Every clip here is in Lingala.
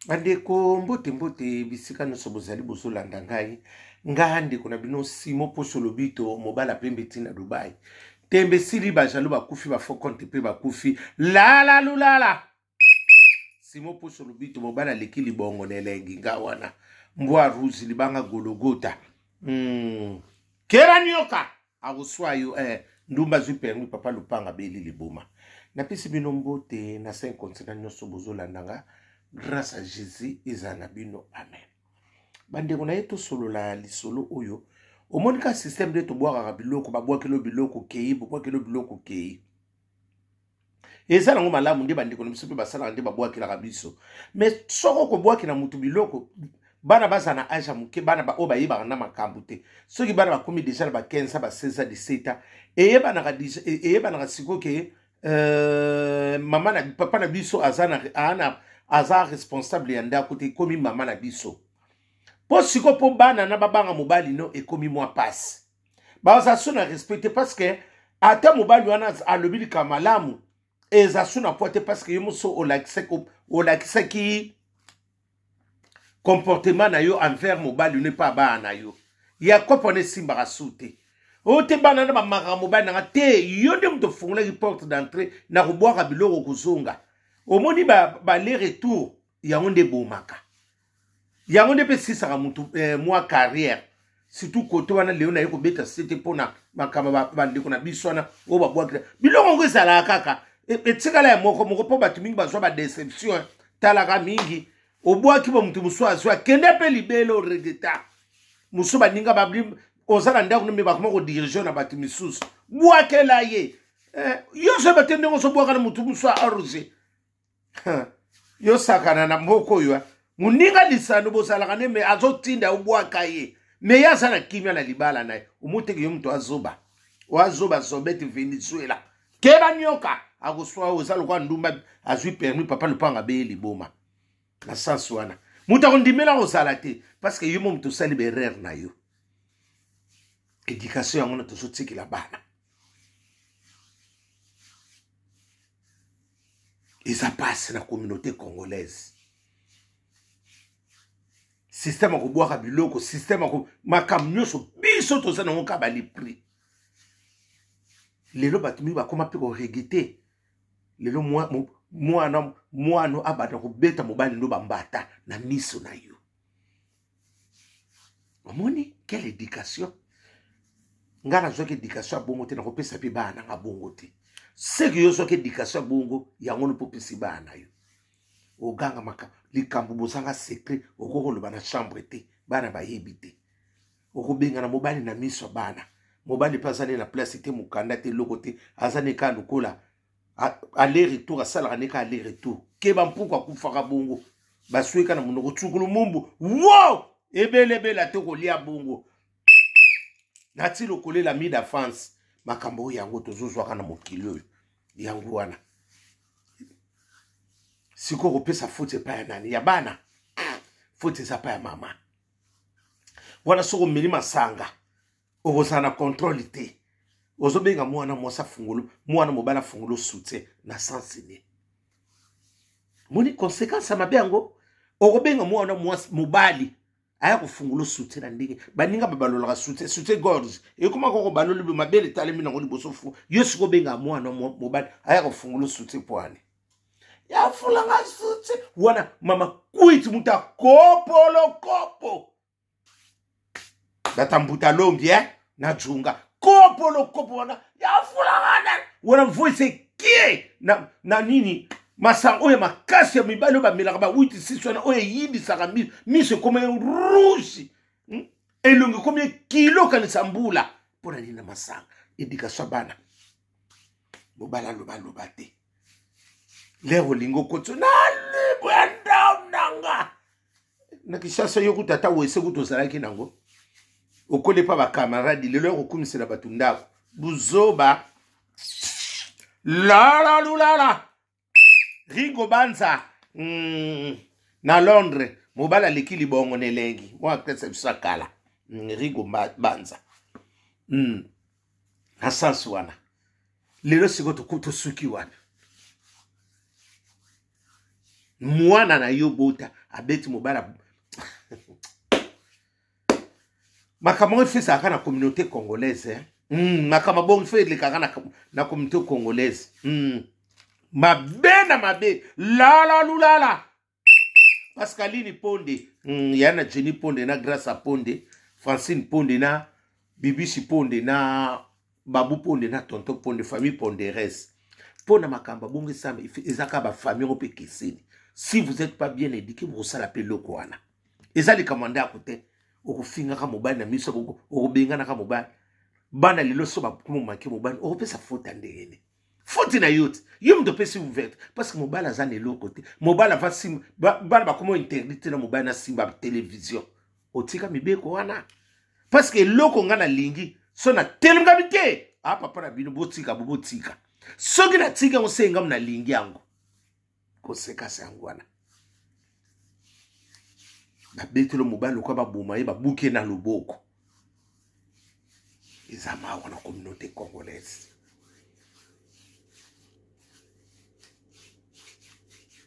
Bandeko, mbote mbote bisika nyonso bozali bozolanda ngai. Nga ndeko na bino Simo Poso Lobito, mobala pembe ti na Dubai. Tembe sili, bajalo bakufi, ba faux compte pe bakufi. Lala lulala. Simo Poso Lobito, mobala aleki libongo na elengi nga wana. Mbwa rouge libanga gologota. Kera nyoka akoswa yo ndumba azwi permis papa lupanga beli liboma. Napesi bino mbote na 5 continent nyonso bozolanda nga. Grâce à Jésus eza na bino. Amen. Bandeko na ye tosolola lisolo oyo. Omoni ka système nde tobwakaka biloko, babwakelo biloko kei, babwakelo biloko kei. Eza nango malamu nde bandeko na biso mpe basalaka nde babwakelaka biso. Mais soko okobwakela motu biloko, bana baza na age ya moke, bana ba oyo bayebaka na makambo te. Soki bana bakomi deja na ba 15 ans, ba 16 ans, 17 ans, eyebanaka deja, eyebanaka sikoyo ke mama na, papa na biso aza na, aza na, aza responsable ya ndako te, ekomi mama na biso. Po sikoyo po bana na babanga mobali no ekomi mwa pasi. Baza so na respect te parce que ata mobali wana alobi likambo malamu, eza so na poids te parce que yo moso olakisaki comportement na yo envers mobali no epa bana na yo. Ya kopo wana esimbaka su te. Oyo te bana na bamakaka mobali nanga te, yo nde moto ofungolaki porte d'entrée na kobwaka biloko kozonga. Omoni ba aller retour yango nde ebomaka. Yango nde mpe esisaka motu mwa carrière. Surtout kote wana leo naye kobeta sete mpona makambo bandeko na biso wana oyo babwakila. Biloko yango ezalaka kaka etikala ya moko moko mpo bato mingi bazwa ba déception. Talaka mingi obwaki bo motu mosusu azwa kende mpe libela oregeta. Mosusu baninga babli oza na ndako me bakoma kodirige na bato misusu. Bwakela ye. Yo soki bate ndenge ozobwaka na motu mosusu arrosé. Yo sakana na mboka oyo, eh. Moninga lisano bozalaka ne me azotinda obwaka ye. Me ye aza na kimia na libala na ye. Omoteki yo moto azoba. Oazoba zobete Venezuela. Keba nyoka akoswa oyo oza lokola ndumba azwi permis papa lupanga abeye liboma. Na sens wana. Moto akondimela kozala te parce que yo mo moto osali ba erreur na yo. Éducation yango na tozotikela bana. Eza passe na communauté congolaise. Système ya kobwaka biloko, système ya makambo nyonso biso toza nango kaka ba prix. Lelo bato mingi bakoma mpe koregretter. Lelo mwana abanda kobeta mobali ndo bambata na miso na yo. Omoni quelle éducation? Nga nazwaki éducation ya bongo te, nakopesa mpe bana nanga bongo te. Seke yo ozwaki éducation ya bongo, yango no mpo opesi bana na yo. Oganga likambo bozanga secret, okoki koloba na chambre te, bana bayebi te. Okobengana mobali na miso ya bana. Mobali mpe aza ne na place te, mokanda te, eloko te, aza ne kaka lokola aller retour, asalaka ne kaka aller retour. Keba mpuku akufaka bongo. Basweka na monoko tsukulu mumbu. Wow! Ebele ebele ate kolia bongo. Nati lokolela mida France. Makambo oyo yango tozozwaka na mokili oyo. Yango wana. Sikoyo kopesa faute epai ya nani? Ya bana. Faute eza epai ya mama. Wana soko omeli masanga, okozala na contrôle te. Ozobenga mwana mwasi afungolo, mwana mobali afungolo soutien na sens nini? Moni conséquence ya mabe yango, okobenga mwana mwasi mobali aya kofungola soutien na ndenge baninga babalolaka soutien, soutien gorge ekoma koko baloli bo mabele etalemi nango liboso fu. Yo sikoyo obenga mwana mobali aya kofungola soutien po ani? Ya fulanga soutien wana mama kwiti mutu akopolo kopo. Batambuta lombi, eh? Na junga. Kopolo kopo wana ya fulanga na wana voice kie na nini? Masanga oyo makasi ya mibali oyo bamelaka ba huit six wana oyo eyibisaka miso ekomi rouge. Elongi ekomi kilo kanisa mbula. Mpona nini na masanga? Éducation ya bana. Mobali aloba aloba te. Lero olingi okoti na libre ya ndako na nga. Na Kinshasa yo kuta ata wese kuta ozalaki nango. Okoli pa ba camarade lelo ya kokumisela bato ndako. Buzoba. Lala lulala. Ringo Banza. Na Londres, mobali aleki libongo na elengi. Mwa actrice biso ya kala. Ringo Banza. Na sens wana. Lelo sikoyo tosuki wapi? Mwana na yo bota Abeti mobali. Makambo yango efesaka na communauté congolaise, eh? Makambo bongo fo elekaka na communauté congolaise. Mabe na mabe, lala lulala. Pascaline Ponde, ya na Jenny Ponde na Grace Ponde, Francine Ponde na Bibishi Ponde na Babu Ponde na Tonton Ponde, famille Ponderes. Mpo na makambo abongo esamba eza kaka bafamille yango mpe ekeseni. Si vous êtes pas bien éduqué, bokosala mpe eloko wana. Eza likambo ya ndako te. Okofingaka mobali na miso, okobenganaka mobali. Bana lelo so bakomomaki mobali, okopesa faute ya ndenge nini? Faute na yo te, yo moto opesi ouverte, parce que mobali aza na eloko te. Mobali ava simba, bana bakoma interdit te na mobali na simba télévision. Otika mibeko wana parce que eloko nga nalingi so natelemgami te. Ah, papa na bino botika bo botika, soki natika yango se ngamu nalingi yango kosekasa yango wana. Babetelo mobali lokola baboma ye, babuki ye na loboko. Eza mawa na communauté congolaise.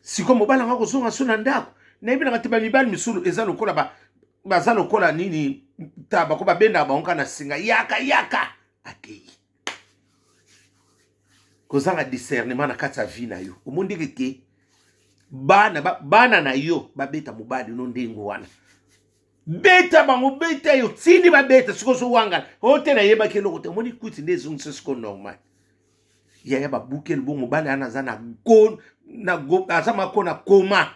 Sikoyo mobali yango akozonga so na ndako, nayebi nanga te. Bamibali misulu eza lokola baza lokola nini, tabako babendaka bango kaka na singa, yaka yaka, akei. Kozanga discernement na kati ya vie na yo. Omoni ndenge ke bana na yo babeta mobali no ndenge wana, beta bango, beta yo tindi babeta. Sikoyo ozowangana oyo te, nayebaki eloko te. Omoni kuti nde ezongisa sikoyo normal. Yaya, babukeli bongo mobali wana aza na go, na go, aza mako na koma,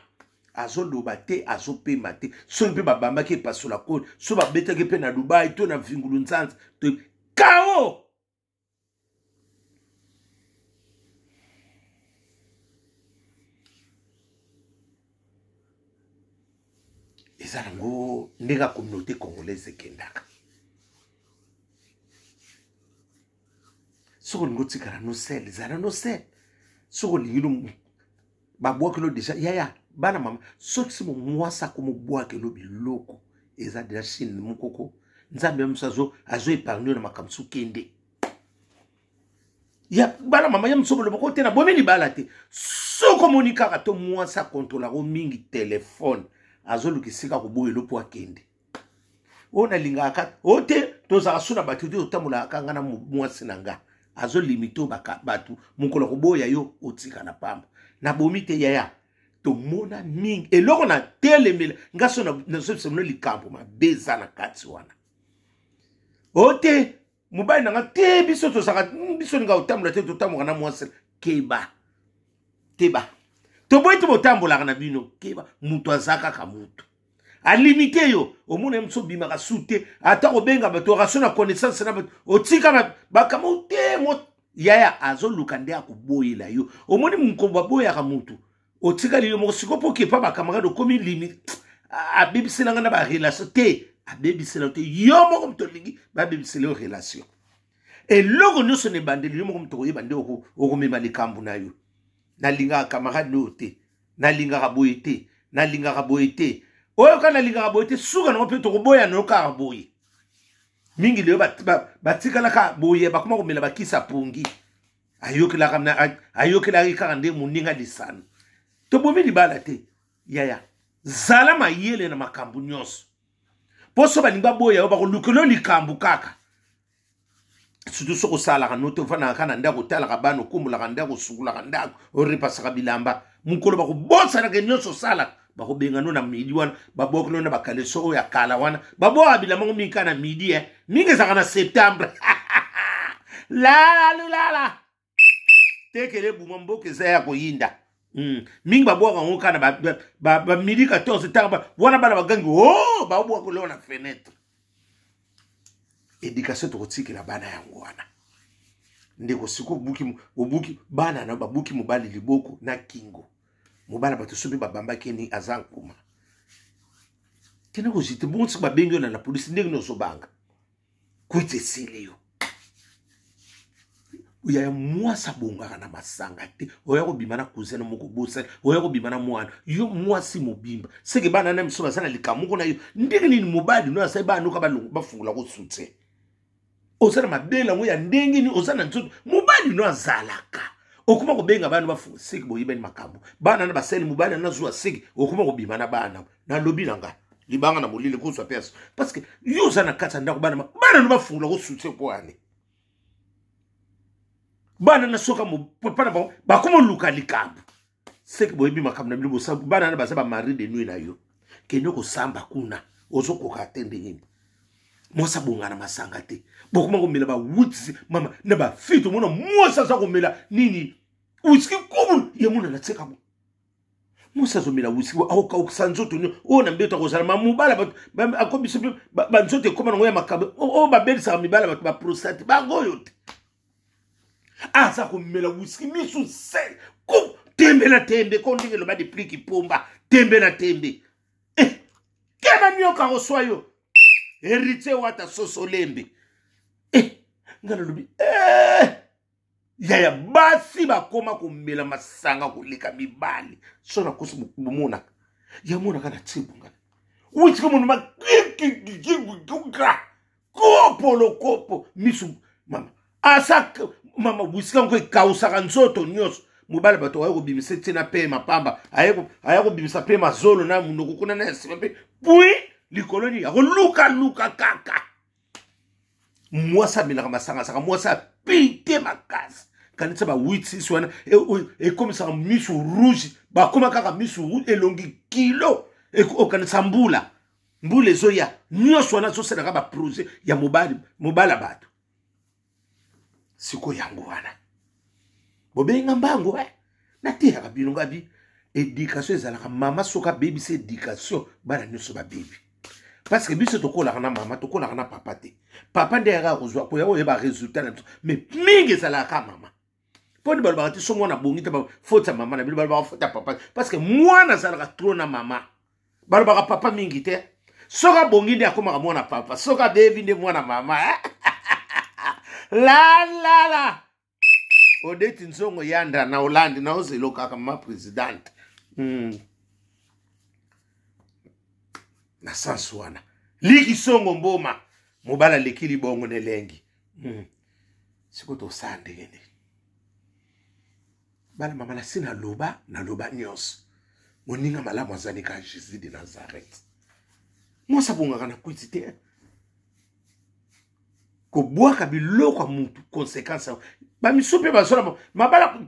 azoloba te, azopema te. Soki mpe babambaki epasola koni, soki babetaki mpe na Dubai to na Vingulu Nzanza to kao. Eza nango ndenge ya communauté congolaise ekendaka. Soki olingi otikala no sel, ezala no sel. Soki olingi no babwakelo deja, yaya, bana mama, soki si mwasi akomobwakelo biloko, eza deja chine mokoko. Nzambe ya mosu azo épargne na makambo. So kende ya bana mama ya mosu, bolobako te, nabomi libala te. Soki omoni kaka to mwasi akontrolako mingi telefone, azoluka esika koboyelo mpo akende. Oyo nalingaka kaka oyo te, tozalaka so na bato te, otambolaka kaka nga na mwasi na nga, azolimite oyo bato. Mokolo koboya yo, otika na pamba. Nabomi te, yaya, tomona mingi. Eloko na telemela nga so nazobisa bino, likambo mabe eza na kati wana. Oyo te, mobali na nga te, biso tozalaka, biso linga kotambola te, totambolaka na mwasi. Keba, keba, toboyi te, botambolaka na bino, keba. Moto aza kaka moto alimite yo. Omona ye mosu obimaka su te, ata kobenga bato okaso na connaissance na bato, otika bakambo te. Mo yaya azoluka nde akoboyela yo. Omoni mokongo baboyaka motu, otikali yo moko. Sikoyo mpo okepa bakamarade, okomi limi, abebisela nga na barelation te. Abebisela te, yo moko moto olingi babebisela yo relation. Eloko nyonso na ebandeli, yo moko moto okoyeba nde okomema likambo na yo. Nalingaka camarade oyo te, nalingaka boye te, nalingaka boye te, oyo kaka nalingaka boye te. Suka nango mpe tokoboya nayo kaka boye. Mingi lelo batikalaka boye, bakoma komela bakisa pongi. Ayokelaki kaka nde moninga lisano. Tobomi libala te, yaya. Zala mayele na makambo nyonso, mpo so balingi baboya yo, bakolukela yo likambo kaka. Surtout soki osalaka no te, ofandaka kaka na ndako, otalaka bana, okombolaka ndako, osukulaka ndako, orepasaka bilamba. Mokolo bakobosanaka nyonso osalaka, bakobenga no na midi wana, babwaki no na bakaleso oyo ya kala wana. Babwaka bilamba ngo mingi kaka na midi, eh. Mingi ezalaka na septembre. Lala lulala, tekele ebuma, mboka eza ya koyinda. Mingi babwaka yango kaka na bamidi 14, ntango wana bana bagangi o oh, babwaka oleo na fenetre. Éducation tokotikela bana yango wana. Ndeko, siko obuki bana na babuki mobali liboko na kingo, mobali bato soki babambaki ni aza nkuma, kende kozite bongo. Soki babengi yo na la polisi, ndenge nini ozobanga kwiti esili yo? Yaya, mwasi abongaka na masanga te. Oya kobima na cousin moko bosali, oya kobima na mwana yo mwasi mobimba, seke bana na miso baza na likambo moko na yo. Ndenge nini mobali no asali bana noka bafungola ko soutien? Oza na mabele yango ya ndenge nini? Oza na nzoto, mobali no azalaka. Okoma kobenga bana bafunga seki, boyebani makambo. Bana na basali mobali na zuwa seki, okoma kobima na bana. Nalobi na nga libanga na molili kozwa mpe aso, parce que yo oza na kati ya ndako, bana bana no bafungola kosoutien mpo ane bana na soka papa na bango bakoma oluka likambo seke. Boyebi makambo na bino, bana na baza bamari de nuit na yo. Kende kosamba kuna, ozokoka te. Ndenge nini mwasi abonga na masanga te? Bokoma komela bawuti mama na bafille, tomona mwasi aza komela nini, whisky kubu ye mona na tieka bo. Mwasi azomela whisky, akokaukisa nzoto nio oyo na mbeto, akozala ma mobala bato akomisi banzoto ekoma nango ya makambo oyo babelisaka mibala bato, baprostate bango oyo te. Aza komela whisky, misu se ku tembe na tembe, ko ndenge eloba depliki pomba, tembe na tembe. Eh, keba nioka koswa yo, Héritier Wata soso lembe. Eh, nga nalobi, eh, yaya, basi bakoma komela masanga koleka mibali. So nakosi, bomonaka yamonaka na tie bongana witika monoma kopo lokopo misu mama asa mama wisika ngo ekausaka nzoto nyonso. Mobali bato aye kobimisa tie na pema pamba, aya kobimisa pe mazolo na monoko kuna na ya nsima mpe pui likolo nini akolukaluka kaka. Mwasi amelaka masangasaka, mwasi apite makasi. Kanisa ba 8 wana ekomisaka misu rouge, bakoma kaka misu rouge, elongi kilo, okanisa mbula mbula ezoya. Nyonso wana azosalaka baprojet ya mobali, mobali ya bato. Sikoyo yango wana bobenga mbango, eh? Nateyaka bino ngabi éducation ezalaka mama. Soki abebisi éducation, bana nyonso babebi, parce que biso tokolaka na mama, tokolaka na papa te. Papa nde ayaka kozwa koya oyeba résultat na biso, mais mingi ezalaka mama. Mpo nde balobaka te so mwana abongi te, faute ya mama na bino. Balobaka faute ya papa parce que mwana azalaka trop na mama. Balobaka papa mingi te. Soki abongi nde akomaka mwana papa, soki abebi nde mwana mama. La la la, Odeti Nzongo yanda na Hollande, naozelo kaka mama présidente. Na sens wana liki songo mboma mobali aleki libongo na elengi. Sikoyo tosala ndenge nini, bana mama? Nasi naloba, naloba nyonso. Moninga malamu azali kaka Jésus de Nazareth. Mwasi abongaka na kwiti te. Kobwaka biloko ya mutu, conséquence bamisu mpe bazola mabala.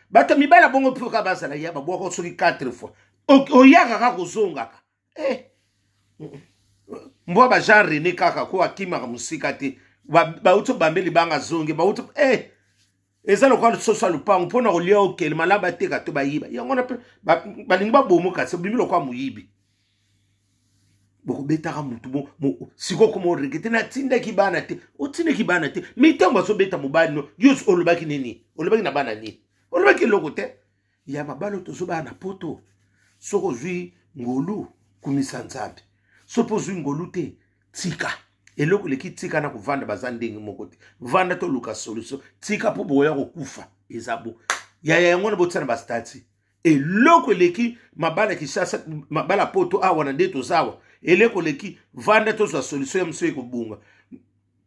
Bato mibala bongo mpe kaka bazala ya babwaka soki 4 fois, oyaka kaka kozongaka, eh. Mbwa ba Jean René kaka ko akimaka mosika te, bauti obambe libanga zongi bauti, eh. Eza lokola soso ya lupango mpona kolia, okele malaba ateka to bayiba yango wana mpe balingi babomo, kasi obimi lokola moyibi. Bokobetaka motu sikoyo koma oregrete, natindaki bana te. Otindaki bana te, mi ntango bazobeta mobali no, yo olobaki nini? Olobaki na bana nini? Olobaki eloko te. Ya mabala oyo tozobala na poto, soki ozwi ngolu, kumisa Nzambe. Soki ozwi ngolu te, tika. Eloko eleki tika na kovanda baza ndenge moko te. Vanda, toluka solution. Tika mpo bokoya kokufa. Eza bo yaya yango wana botia na bastati. Eloko eleki mabala Kinshasa, mabala poto awa na nde toza awa, eleko eleki vanda, tozwa solution. Ya mosusu ekobunga,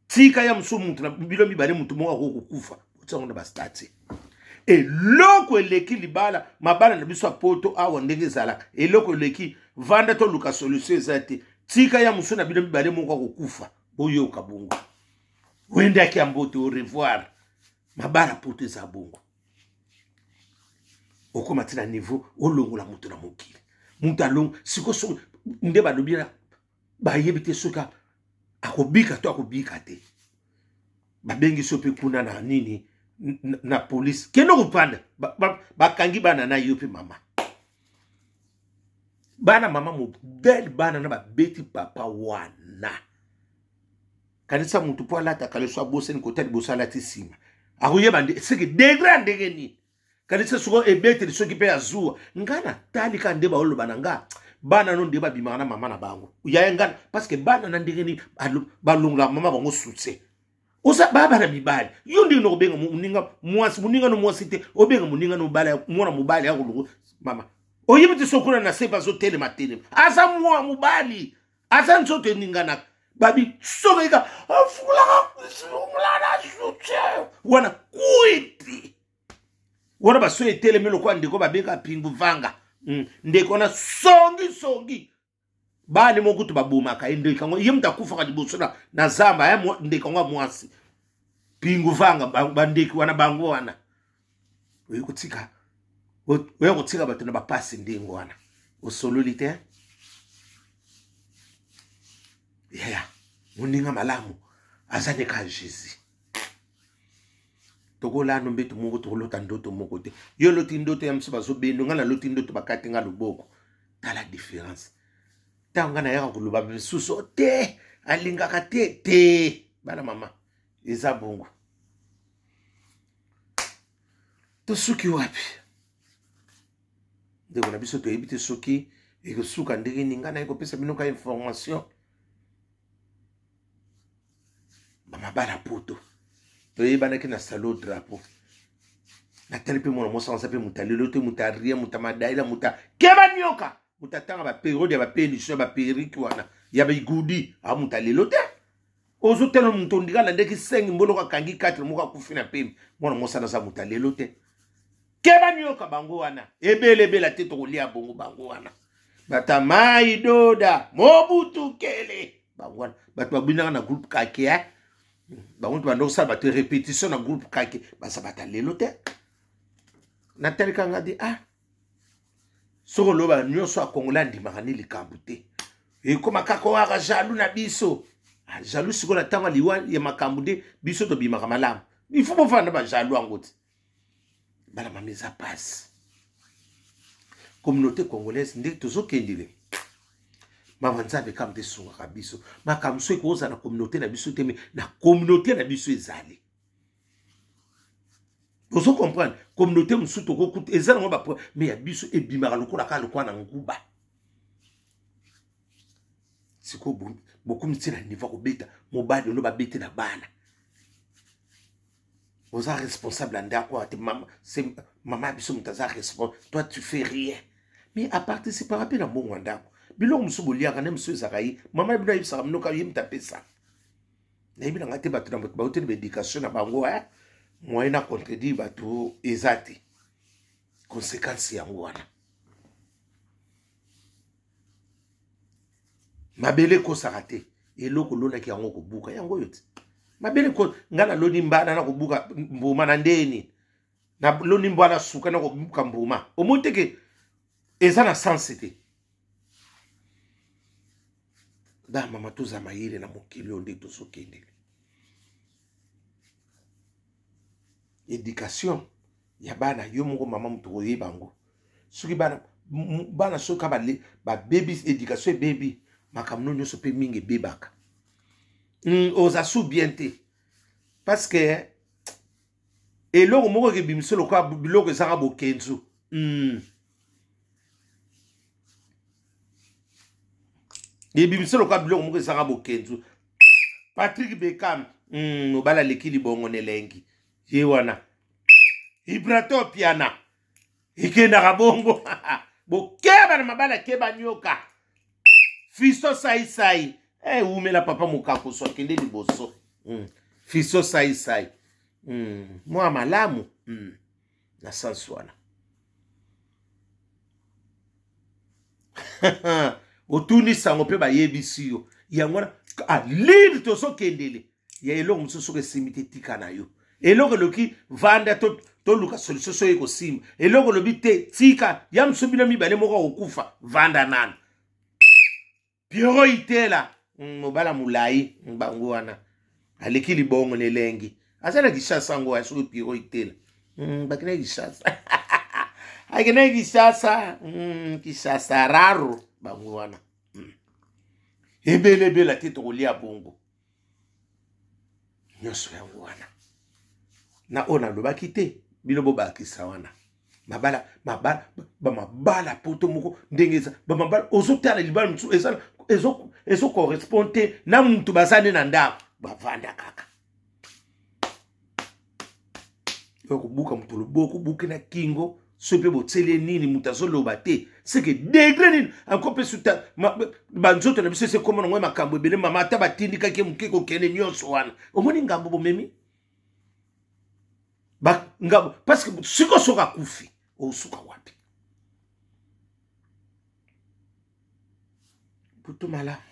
tika. Ya mosusu mutu na bino mibale, mutu moko akoki kokufa. Botia yango na bastati. Eloko eleki libala, mabala na biso ya poto awa ndenge ezalaka, eloko eleki vanda, toluka solution eza te. Tika. Ya mosusu na bino mibale moko akokufa. Boyoka bongo, wendaki ya mbote, au revoir. Mabala poto eza bongo, okóma ti na niveau olongola moto na mokili. Moto alongo siko soki nde balobi, bayebi te soki akobika to akobika te. Babengi so mpe kuna na nini, na polise, kende kopanda. Bakangi bana na yo mpe mama, bana mama modele, bana na babeti papa wana. Kanisa motu mpo alataka leso, abosani kota liboso, alati nsima, akoyeba nde seke degre ya ndenge nini. Kanisa soko ebeteli soki mpe azuwa. Nga natali kaka nde baoloba na nga bana no nde babimaka na mama na bango yaya nga, parce que bana na ndenge nini balongolaka mama bango soutien? Oza baa bana mibali, yo ndenge nakobenga moninga mwasi, moninga no mwasi te, obenga moninga no bala mwana mobali akolongo mama. Oyebi te soki kuna na se bazotelema telema, aza mwa mobali, aza nzoto eninganaka. Babi soki ka afungolaka na soutien wana kwiti. Wana baso etelemi lokola ndeko babeka pingu vanga. Ndeko wana songi songi. Bana moko kutu babomaka ye ndeko yango, ye moto akufaka liboso na zamba ya ndeko yango ya mwasi. Pingu vanga bandeki wana bango wana. Oye kotika, oye kotika bato na bapasi ndenge wana. Osololi te? Yaya, moninga malamu aza nde kaka Jésus. Tokolanda mbeto moko, tokolota ndoto moko te. Yo oloti ndoto ya mosusu bazobendo, ngai naloti ndoto bakati nga loboko. Tala différence. Ntango ngai nayaka koloba misusu te, alingaka te te. Bana mama, eza bongo. Tosuki wapi? Ndeko na biso toyebi te soki ekosuka ndenge nini. Ngai naye kopesa bino ka information. Bamabala poto toyebanaki na salo drapeau. Natali mpe mwana mwasi aza mpe moto alelo te, moto arie, moto amadaila, moto keba nioka, moto atanga baperiode ya bapenisio ya baperike wana ya bigudi, a moto alelo te. Ozotala moto ondika na ndeki sengi mboloko akangi 4 moko akufi na pembe. Mwana mwasi aza moto alelo te. Keba nioka bango wana ebele ebele te, tokolia bongo bango wana. Bata mai doda mobutu kele bango wana bato babinaka na groupe kake, eh? Bango to banda kosala bato répétition na groupe kake, baza bata lelo te. Natalika nga di ah, soki oloba nyonso ya Congolais andimaka ni likambo te, ekoma kaka owaka jaloux na biso. Ah, jaloux sikoyo na ntango ya liwa ya makambo nde biso tobimaka malamu. Il faut bofanda ba jaloux yango te. Bala mama, eza pasi. Communauté congolaise nde tozokendele. Mama Nzambe kaka nde esungaka biso. Makambo so ekozala na communauté na biso te, me na communauté na biso ezali. Ozo comprendre? Communauté mosusu tokokuta eza nango ba, mais ya biso ebimaka lokola kaka lokola na nguba. Sikoyo bokomi ti na niveau kobeta mobali ono babete na bana. Oza responsable ya ndako te, mama, c'est mama ya biso moto aza responsable. Toi tu fais rien, mais aparticipaka mpe na mbongo ya ndako. Biloko mosusu boliaka nde mosusu ezalaka ye mama na bino ayebisaka bino kaka ye moto apesa. Nayebi na ngai te, bato na bato bauti na baéducation na bango, eh? Moyen na contredire bato eza te. Conséquence yango wana, mabele ekosaka te. Eloko olonaki yango kobuka yango oyo te. Mabele ko ngai naloni mbana na kobuka mbuma na ndeni, naloni mbwana suka na kobuka mbuma. Omoni te ke eza na sense te. Da mama, toza mayele na mokili oyo nde tozokendele. Éducation ya bana, yo moko mama moto koyeba yango. Soki bana soki babebi, éducation ebebi, makambo no nyonso mpe mingi ebebaka. Oza su bien te, parce que eloko moko ekebimisa lokola biloko ezanga bokenzu. Ebimisa lokola biloko moko ezanga bokenzu. Patrick Beckham, mobali aleki libongo na elengi, ye wana Ibrato Piana ekendaka bongo. Bokeba na mabala, keba nyoka. Fiso saisai, eh, umela papa mokakoso akende liboso. Fiso saisai, mwa malamu, na sansi wana. Otuni sango mpe bayebisi yo yango wana. Ah, lile tozokendele ya eloko mosusu soki esimbi te, tika na yo. Eloko eloki vanda, toluka solution. Soki ekosimba, eloko elobi te, tika ya mosusu. Bino mibale moko akokufa, vanda nanu. Piero Itela, mobala molai bango wana aleki libongo na elengi, aza na Kinshasa yango ya soki Piero Itela, bakendaki Kinshasa, akendaki Kinshasa, Kinshasa raro bango wana. Ebele ebele te, tokolia bongo nyonso yango wana. Na oyo nalobaki te, bino bobakisa wana mabala, mabala, bamabala poto moko ndenge eza bamabala. Ozotala libala mosusu eza ezocorrespond te na mutu baza nde na ndako bavanda kaka. Oyo kobuka moto loboko, buki na kingo, soki mpe botieli ye nini, moto azoloba te. Seke degre nini anko mpe suta banzoto na biso ese ekoma nango ya makambo ebele. Mama, ata batindikaki ye moke kokende nyonso wana, omoni ngambo bomemi. Ba, nga, parce que siko soki akufi osuka wapi? Butu malamu.